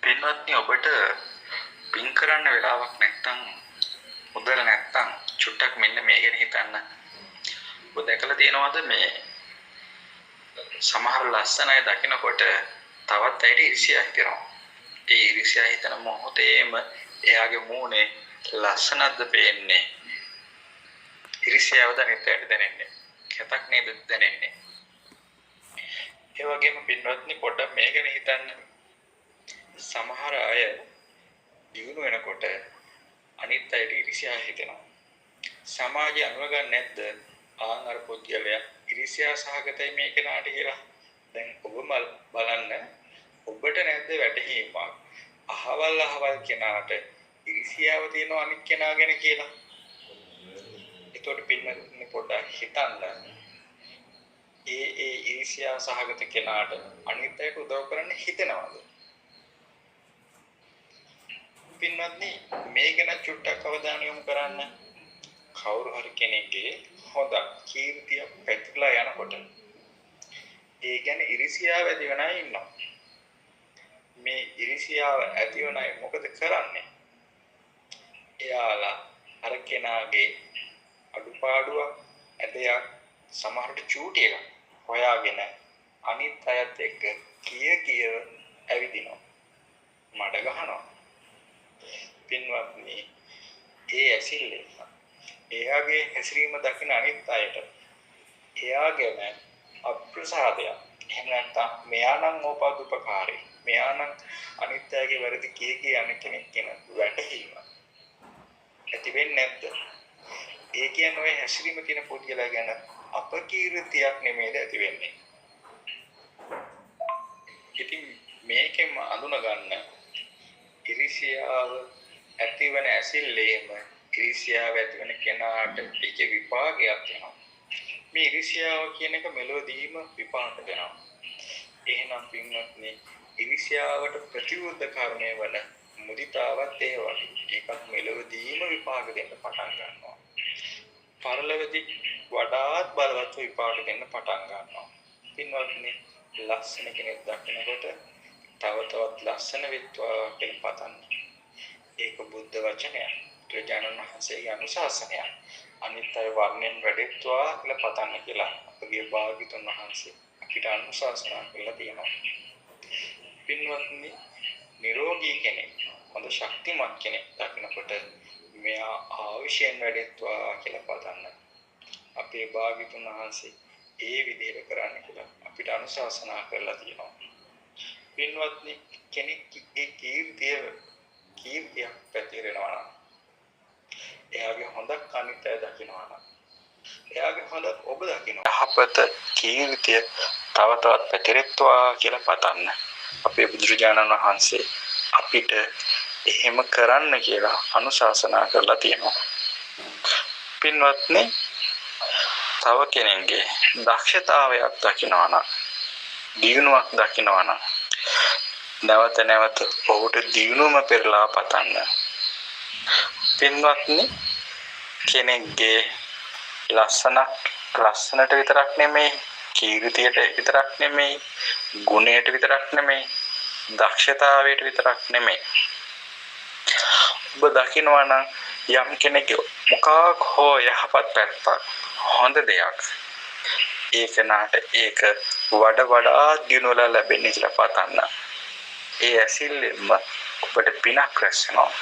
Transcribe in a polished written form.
පින්වත්නි, ඔබට පින් කරන්න වෙලාවක් නැත්තම්, මුදල් නැත්තම් චුට්ටක් මෙන්න මේ ගැන හිතන්න. ඔබ දැකලා තියෙනවද මේ සමහර ලස්සන අය දකිනකොට තවත් අයට ඊර්ෂ්‍යා හිතෙනවා. ඒ ඊර්ෂ්‍යා හිතන මොහොතේම එයාගේ මූණේ ලස්සනක්ද පේන්නේ, ඊර්ෂ්‍යාවද අනිත් අයට දැනෙන්නේ, කැතක් නේද දැනෙන්නේ. ඒ වගේම පින්වත්නි, පොඩ්ඩක් මේ ගැන හිතන්න. සමහර අය දියුණු වෙනකොට අනිත් අයට ඊර්ෂ්‍යා හිතෙනවා. සමාජය අනුව ගන්න නැද්ද ආන් අර පුද්ගලයා ඊර්ෂ්‍යා සහගතයි මේ කෙනාට කියලා? දැන් ඔබ බලන්න, ඔබට නැද්ද වැටහීමක් අහවල් අහවල් කෙනාට ඊර්ෂ්‍යාව තියෙනවා අනිත් කෙනා ගැන කියලා? එතකොට පින්වත්නි, පොඩ්ඩක් හිතන්න, ඒ ඒ ඊර්ෂ්‍යා සහගත කෙනාට අනිත් අයට උදව් කරන්න හිතෙනවද? පින්වත්නි, මේ ගැන චුට්ටක් අවධානය යොමු කරන්න. කවුරු හරි කෙනෙක්ගේ හොඳ කීර්තිය පැතිරලා යනකොට ඒ ගැන ඉරිසියාව ඇති වෙන අය ඉන්නවා. මේ ඉරිසියාව ඇති වෙන අය මොකද කරන්නේ? එයාලා අර කෙනාගේ අඩුපාඩුවක්, ඇදයක්, සමහරට චූටි එකක් හොයාගෙන අනිත් අයත් එක්ක කිය කිය ඇවිදිනවා, මඩ ගහනවා. පින්වත්නි, ඒ ඇසිල්ලෙන් එයාගේ හැසිරීම දකින අනිත් අයට එයා ගැන අප්‍රසාදයක්, එහෙම නැත්නම් මෙයා නම් ඕපාදුපකාරී, මෙයා නම් අනිත් අයගේ වැරදි කිය කිය යන කෙනෙක් කියන වැටහීම ඇති වෙන්නේ නැද්ද? ඒ කියන්නේ ඔය හැසිරීම තියෙන පුද්ගලයා ගැන අපකීර්තියක් නෙමෙයිද ඇති වෙන්නේ? ඉතින් මේකෙන්ම අඳුන ගන්න, ඉරිසියාව ඇතිවන ඇසිල්ලේම ඉරිසියාව ඇතිවන කෙනාට ඒකේ විපාකයක් වෙනවා. මේ ඉරිසියාව කියන එක මෙලොවදීම විපාක දෙනවා. එහෙනම් පින්වත්නි, ඉරිසියාවට ප්‍රතිවිරුද්ධ කර්මය වන මුදිතාවත් ඒ වගේ. ඒකත් මෙලොවදීම විපාක දෙන්න පටන් ගන්නවා. පරලොවදී වඩාත් බලවත්ව විපාක දෙන්න පටන් ගන්නවා. පින්වත්නි, ලස්සන කෙනෙක් දකිනකොට තව තවත් ලස්සන වෙත්වා කියලා පතන්න. ඒක බුද්ධ වචනයක්. බුදුරජාණන් වහන්සේගේ අනුශාසනයක්. අනිත් අය වර්ණයෙන් වැඩෙත්වා කියලා පතන්න කියලා අපගේ භාග්‍යතුන් වහන්සේ අපිට අනුශාසනා කරලා තියෙනවා. පින්වත්නි, නිරෝගී කෙනෙක්, හොඳ ශක්තිමත් කෙනෙක් දකිනකොට මෙයා ආයුෂයෙන් වැඩෙත්වා කියලා පතන්න. අපේ භාග්‍යතුන් වහන්සේ ඒ විදිහට කරන්න කියලා අපිට අනුශාසනා කරලා තියෙනවා. පින්වත්නි, කෙනෙක්ගේ කීර්තියක් පැතිරෙනවා නම්, එයාගේ හොඳක් අනිත් අය දකිනවා නම්, එයාගේ හොඳක් ඔබ දකිනවා, යහපත කීර්තිය තව තවත් පැතිරෙත්වා කියලා පතන්න. අපේ බුදුරජාණන් වහන්සේ අපිට එහෙම කරන්න කියලා අනුශාසනා කරලා තියෙනවා. පින්වත්නි, තව කෙනෙක්ගේ දක්ෂතාවයක් දකිනවා නම්, දියුණුවක් දකිනවා නම්, නැවත නැවත ඔහුට දියුණුවම පෙරලා පතන්න. පින්වත්නි, කෙනෙක්ගේ ලස්සනට විතරක් නෙමෙයි, කීර්තියට විතරක් නෙමෙයි, ගුණයට විතරක් නෙමෙයි, දක්ෂතාවයට විතරක් නෙමෙයි, ඔබ දකිනවා නම් යම් කෙනෙක්ගේ මොකක් හෝ යහපත් පැත්තක්, හොඳ දෙයක්, ඒ කෙනාට ඒක වඩ වඩා දියුණුවලා ලැබෙන්නේ කියලා පතන්න. ඒ ඇසිල්ලෙන්ම ඔබට පිනක් රැස් වෙනවා.